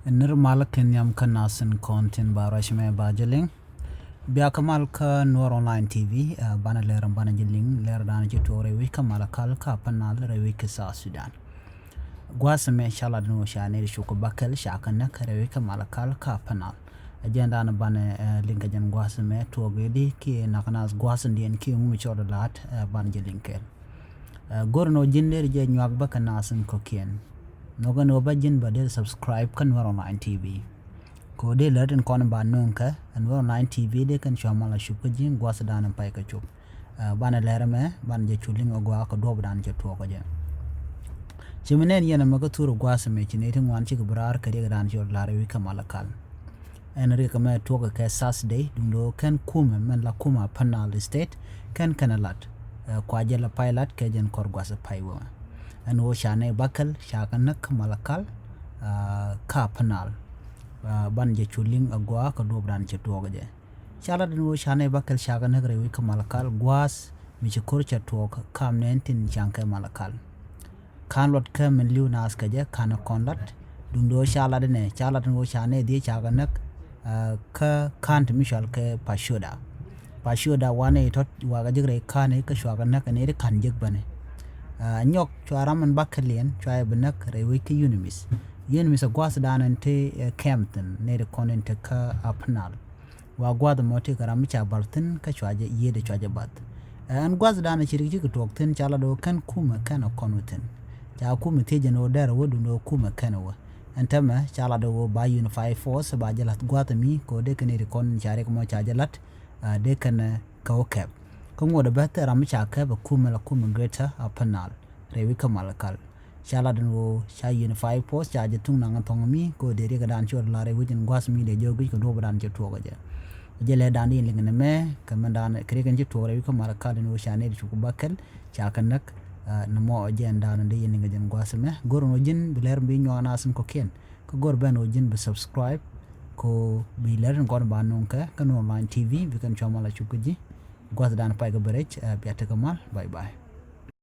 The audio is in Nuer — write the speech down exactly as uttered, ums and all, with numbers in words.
Nir mal kɛ nhiam kä nasin kɔn tin ba ruac mɛ ba jɛ liŋ. Bia kä mal kä Nuɔr Online T V, banɛ lɛr banɛ jɛ liŋ lɛr danɛ ci tuɔk rɛy wi̱c kä Malakal kä Upper Nile rɛy wi̱c kä South Sudan. Gua̱a̱th mɛ ca lat ni wä ca nɛy ti cuk kä bakɛl ca kä näk rɛy wi̱c kä Malakal kä Upper Nile. Ɛ jɛn danɛ banɛ liŋ kɛ jɛn gua̱a̱th mɛ tuɔk i̱di kiɛ nak naath gua̱a̱th in diɛn kiɛ ŋu mi cɔɔd la̱a̱t, banɛ jɛ liŋ kɛɛl. Go̱r ni wä ji̱n der jɛ nyuak bä kɛ nasin kɔ̱kiɛn. Nhɔkɛ ni wä bä ji̱n bä der subscribe kä Nuɔr Online T V. Kɛ wä der lät in kɔn ba nuŋ kɛ Nuɔr Online T V dee kɛn cua mal a cup kä ji̱n gua̱th danɛ pay kɛ cup. Banɛ lɛr mɛ banɛ jɛ cu liŋ a gɔaa kɛ duɔp danɛ cɛ tuɔk kɛ jɛ. Ci mi nɛn yɛn ɛmɛ kä thur gua̱th mɛ ci nɛy ti ŋuan cikɛ bi raar kɛ riɛk danɛ cɛ lar wi̱c kä Malakal. Ɛn riɛk mɛ tuɔk kɛ Thursday duundɛ kɛn kumɛ mɛn la kumɛ Upper Nile State kɛn kɛn lat. Kua jɛ la pay lat kɛ jɛn kɔr gua̱th pay wä. Ɛn wä ca nɛy bakɛl ca kɛ näk kä Malakal kä Upper Nile. Banɛ jɛ cu liŋ a gɔaa kɛ duɔp danɛ cɛ tuɔk kɛ jɛ. Ca lat ɛn wä ca nɛy bakɛl ca kɛ näk rɛy wi̱c kä Malakal gua̱a̱th mi ci ko̱r cɛ tuɔɔk kam nɛn tin ca̱ŋ kɛ Malakal. Ka̱n luɔt kä min li̱w naath kɛ jɛ ka̱n kɔn lat. Duundɛ wä ca lat ɛnɛ ca lat ɛn wä ca nɛy dhiec ca kɛ näk kä ka̱n ti mi cual kɛ Pacoda. Pacoda wanɛ tɔt wakɛ jek rɛy ka̱n kä cua kɛ näk ɛn iti ka̱n jek bänɛ. Nyɔk cua ram ɛn bakɛl yɛn cua yɛ bi näk rɛy wi̱c kä UNMISS. UNMISS ɛ gua̱a̱th danɛ ɛn ti kɛm thi̱n nɛy ti kɔn ɛn ti kä Upper Nile. Wa gua̱th mɔ ti kɛ ram mi ca bal thi̱n kä cua jɛ yiëëdɛ cua jɛ bath. Ɛn gua̱th danɛ ci rik cikɛ tuɔɔk thi̱n ca lat ɣöö kɛn kumɛ kɛn ɛ kɔn wä thi̱n. Ca kumɛ thiec jɛn ɣöö dɛr ɛ wä duundɛ ɣöö kumɛ kɛn ɛ wä. Ɛn täämɛ ca lat ɣöö ba unified force ba jɛ la̱th gua̱th mi kɛ ɣöö dee kɛn iti kɔn ca rik mɔ ca jɛ la̱t dee kɛn kɛ wä kɛp. Kä ŋuɔ̱t ɛ bä thil ram mi ca kɛp ɛ kumɛ la kumɛ Greater Upper Nile rɛy wi̱c kä Malakal. Ca lat ɛn ɣöö ca unified force ca jɛ thuŋ naŋ thɔŋ mi kɛ ɣöö dee riɛk dan ci ɣöö lar rɛy wi̱c ɛn gua̱th mi dee jɛ guic kɛ duɔ̱p dan cɛ tuɔɔk kɛ jɛ. Jɛ lɛ dan di yɛn liŋ nɛ mɛ kɛ mɛn dan kɛ riɛk ɛn ci tuɔɔk rɛy wi̱c kä Malakal ɛn ɣöö ca nɛy ti cuk bakɛl ca kɛ näk. Nɛ mɔ jɛ ɛn dan di yɛn liŋ kɛ jɛn gua̱th mɛ go̱r ɛn ɣöö ji̱n bi lɛr bi nyuak naath in kɔ̱kiɛn. Kä go̱r bɛn ɣöö ji̱n bi subscribe kɛ ɣöö bi lɛr in kɔn ba nuŋ kɛ kä Nuɔr Online T V bi kɛn cua mal a cup kä ji̱. Gua̱th dan pay kɛ bɛ rɛc bia tekɛ mal. Bye bye.